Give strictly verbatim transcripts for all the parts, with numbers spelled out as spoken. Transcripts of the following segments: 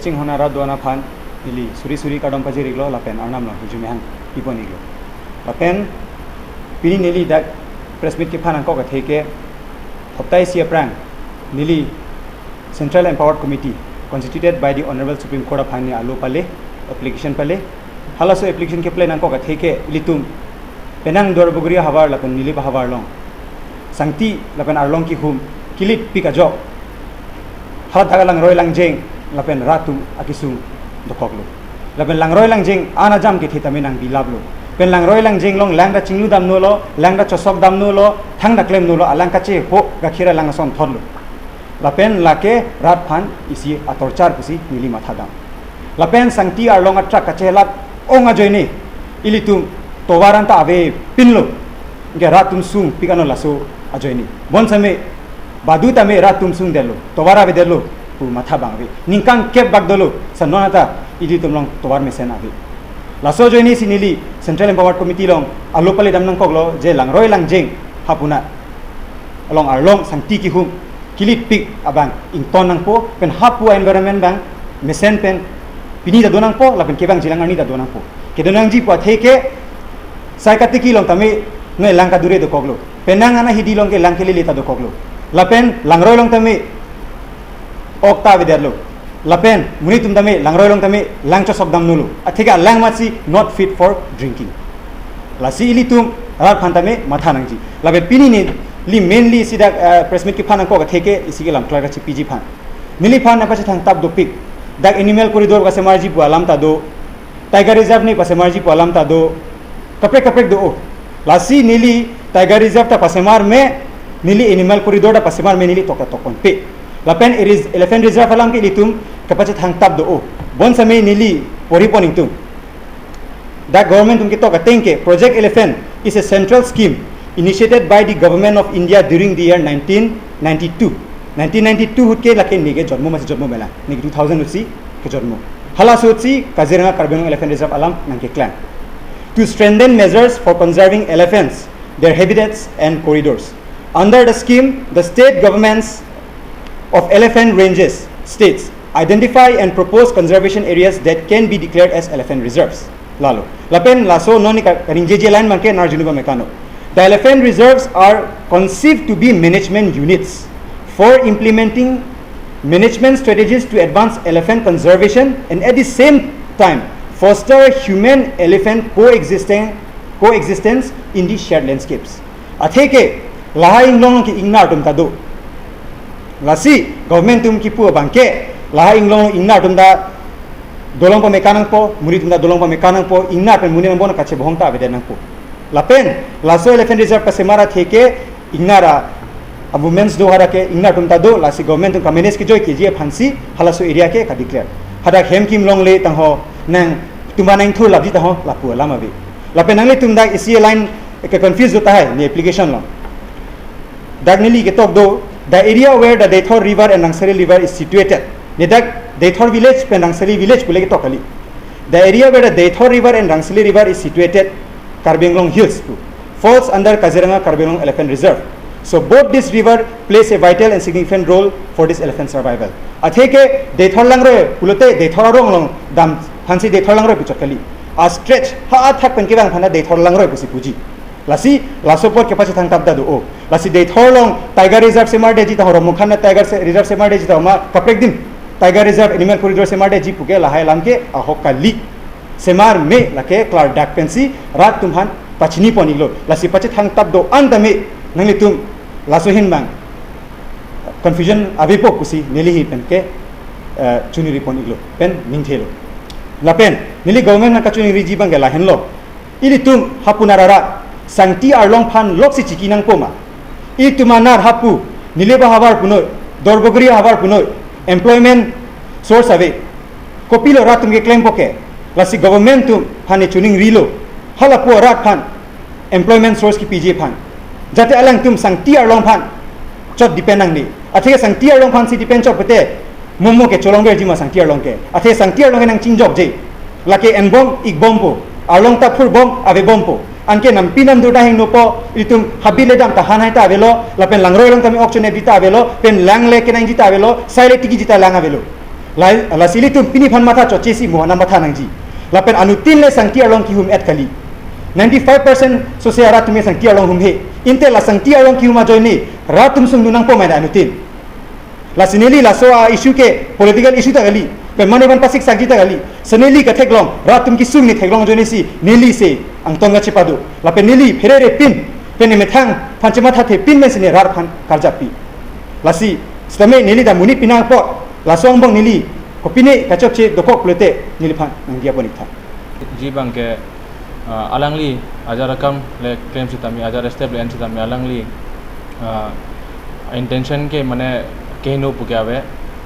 Chinghon arat do-an aphan neli suri suri kardom pajir-iklo lapen Arnam along hirjume hang pipon-iklo. Lapen pini neli dak press meet kephan angkok athe ke hopta isi aphrang neli Central Empowered Committee constituted by the Honorable Supreme Court aphan ne alo pale, application pale. Halaso application kepleng angkok athe ke ilitum penang Duarbagori ahavar lapen Nilip ahavar along sangti lapen arlong kihum kilitpik ajok hala dak langroi langjeng lapen rat atum akesung dokoklo. Lapen langroi langjeng an ajam kethe tame nangbilaplo. Pen langroi langjeng along lang ta chinglu damnolo, lang ta chosok damnolo, thang ta klemnolo, alang kacheho gakhir alang asonthotlo. Lapen lake rat aphan isi atorchar pusi neli mathadam. Lapen sangti arlong atrak kachelat ong ajoine ilitum tovar anta avepinlo. Ke rat atum sungpik ano laso ajoine. Bonsitame badu tame rat atum sungdetlo, tovar avedetlo pu matha abang ave. Ningkan kep bak dolo, sa non anta ilitum along tovar mesen ave. Laso ajoine si neli Central Empowered Committee along alo pale dam nangkoklo je langroi langjeng hapu along arlong sangti kihum kilitpik abang ington nangpo, pen hapu environment abang mesen pen pini ta do nangpo, lapen kevangji alang arni ta do nangpo. Kedo nangji pu athe ke sai katiki along tame noi lang kadure dokoklo. Penang ana hidi along ke lang kelele ta dokoklo. Lapen langroi along tame ok ta avedetlo. Lapen monit atum tame langroi along tame lang chosok damnolo. Athe ke alang amatsi not fit for drinking. Lasi ilitum rat aphan tame matha nangji. Lapen pini neli mainly isi dak, eh, press meet kephan angkok athe ke isi kelam klar kachepiji aphan. Neliphan nangpachethangtap dopik. Dak animal corridor kasemarji pu alam ta do. Tiger reserve ne pasemarji pu alam ta do. Kaprek kaprek do-o. Lasi neli tiger reserve ta pasemar me, neli animal corridor ta pasemar me, neli tok ta tokponpe. Lapen area elephant reserve alam ke ilitum kapachethangtap do-o. Bonsitame neli porhi pon-ingtung. The government atum ketok ateng ke Project Elephant is a central scheme initiated by the Government of India during the year nineteen ninety-two. Nineteen ninety-two ahut ke lake neke jonmo amatsi jonmo mela. Neke two thousand ahutsi kejonmo. Halaso ahutsi Kaziranga Karbi Anglong Elephant Reserve alam nangkeklang. To strengthen measures for conserving elephants, their habitats and corridors. Under the scheme, the state governments of elephant ranges, states, identify and propose conservation areas that can be declared as elephant reserves. Lalo. Lapen laso non neli ka-, kaningjeje line abang ke nar junu ba mekano. The elephant reserves are conceived to be management units for implementing management strategies to advance elephant conservation and at the same time foster human elephant coexisting, coexistence in the shared landscapes. Athe ke lahai inglong ke ingnar atum ta do. Lasi government atum kipu abang ke lahai inglong ingnar atum ta dolong pame kanangpo, monit atum ta dolong pame kanangpo, ingnar pen monit angbong kachebohong ta avedet nangpo. Lapen laso elephant reserve pasemar athe ke ingnar a-movements do, hadak ke ingnar atum ta do, lasi government atum ka-manage kejoi keji aphansi halaso area ke ka-declare. Hadak hem kim longle tangho, nangtum ba nangthur lapji tangho lapu alam ave. Lapen nanglitum dak isi line ke-confuse do tahai ne application along. Dak neli ketok do, the area where the Deithor River and Rangsali River is situated. Ne dak Deithor village pen Rangsali village pule ketok kali. The area where the Deithor River and Rangsali River is situated, Karbi Anglong Hills pu, falls under Kaziranga Karbi Anglong Elephant Reserve. So both this river plays a vital and significant role for this elephant survival. Athe ke Deithor langroi pulote Deithor arong along dam aphansi Deithor langroi puchot kali. A-stretch ha athak pen kevang aphan ta Deithor langroi pusi puji. Lasi laso apot kepachethangtap ta do-o. Lasi Deithor along tiger reserve semardetji tangho, Romukhan na tiger se-, reserve semardetji tangho, ma kaprek adim tiger reserve, animal corridor semardetji pu ke lahai alam ke ahok kali. Semar me, lake klardak pensi rat atum aphan pachini pon-iklo. Lasi pachethangtap do-an tame nanglitum laso ahin abang confusion avepo pusi neli ahin pen ke, eh, choningri pon-iklo pen ningthelo. Lapen neli government aphan kachoningriji abang ke lahenlo. Ilitum hapu nar arat sangti arlong aphan loksi chiki nangpo ma? Ilitum anar hapu Nilip ahavar punoi, Duarbagori ahavar punoi employment source ave. Kopilo rat atum keklempo ke? Lasi government atum aphan ne choningrilo, halapu arat aphan employment source kipiji aphan, jate alangtum sangti arlong aphan chot depend nangne. Athe sangti arlong aphansi depend chot pute momo ke cholongverji ma sangti arlong ke? Athe sangti arlong ke nangchingjokje. Lake enbom ikbompo, arlong ta phurbom avebompo. Anke nampi namdur ta hingnopo, itum habit le dam ta hanhai ta avelo, lapen langroi along tame ok chonepji ta avelo, pen lang le kenangji ta avelo, sai le tikiji ta lang avelo. Lai, lasi ilitum pini aphan matha chotchesi mo anam matha nangji. Lapen anuttin le sangti arlong kehum-et kali. Ninety-five percent sose arat atum ke sangti arlong humhe. Ante la sangti arlong kehum ajoine rat atum sungdun nangpo mai anuttin. Lasi neli laso a-issue ke political issue ta kali. Pen mane ban pasik sakji ta kali. Si neli katheklong, rat atum kesung ne theklong ajoinesi neli si angton kachepado. Lapen neli pherere pin, pen ne methang aphan chemathathepin pensi ne rat aphan karjappi. Lasi sitame neli ta monit pi nangpo, laso angbong neli kopine kachokche dokok pulote neliphan nangdiya pon-ik tha. Ji abang ke, ah, alangli ajar akam le klem sitame, ajar step le en sitame alangli, ah, intention ke mane kehingno pu ke ave,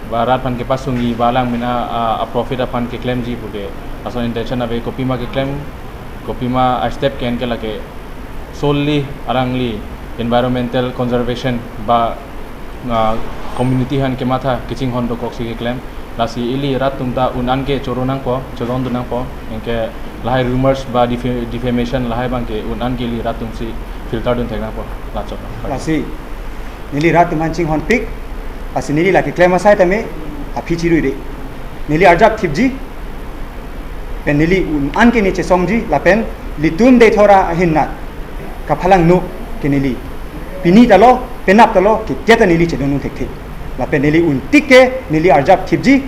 ba rat aphan kepasungji, ba alang mina, ah, a-profit aphan keklemji pu ke laso intention ave. Kopima keklem, kopima a-step ke-en ke lake solely alangli environmental conservation ba, ah, community aphan kematha kachinghon dokoksi keklem. Lasi ili rat atum ta un-an ke choro nangpo, chodondun nangpo. Anke lahai rumors ba defa-, defamation lahai abang ke un-an ke ili rat atum si filter dun thek nangpo. Lachot. Lasi neli rat atum aphan chinghonpik. Lasi neli la keklem asai tame aphi chiruire. Neli arjap thipji. Pen neli un-an ke ne chesongji, lapen ilitum Deithor ahin nat kaphalangno ke neli pini ta lo, penap ta lo, ketia ta neli chedondun thekthe. Lapen neli un-tik ke neli arjap thipji,